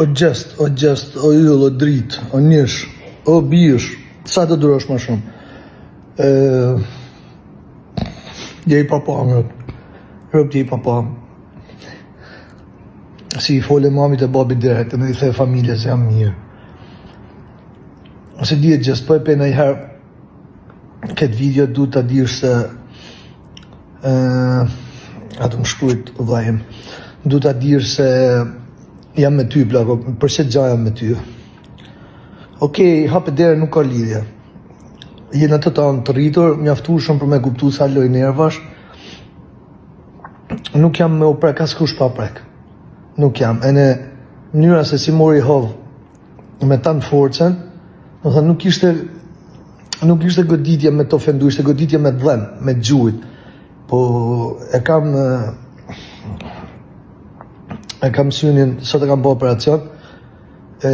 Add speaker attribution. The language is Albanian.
Speaker 1: O Gjest, o Gjest, o yll, o dritë, o njësh, o bijësh, sa të durosh ma shumë? E, je i papamë, rob je i papamë. Si i fole mamit e babit direkt, edhe i the familjes jam mirë. Ose di Gjest, po e pe najherë këtë video, du ta dish se e, atë më shkrujt vllai Du ta dish se jam me ty, plako, për që gja jam me ty. Okej, hapë derën nuk ka lidhje. Jena të tanë të rritur, mjaftueshëm për me kuptu sa loj nervash. Nuk jam me u prek askush pa prek. Nuk jam. Ene mënyra se si mori hov me tanë forcën, do thënë nuk ishte nuk ishte goditje me të ofendu, ishte goditje me dhem, me gjujt. Po e kam e kam synin, sot e kam bë operacion. E.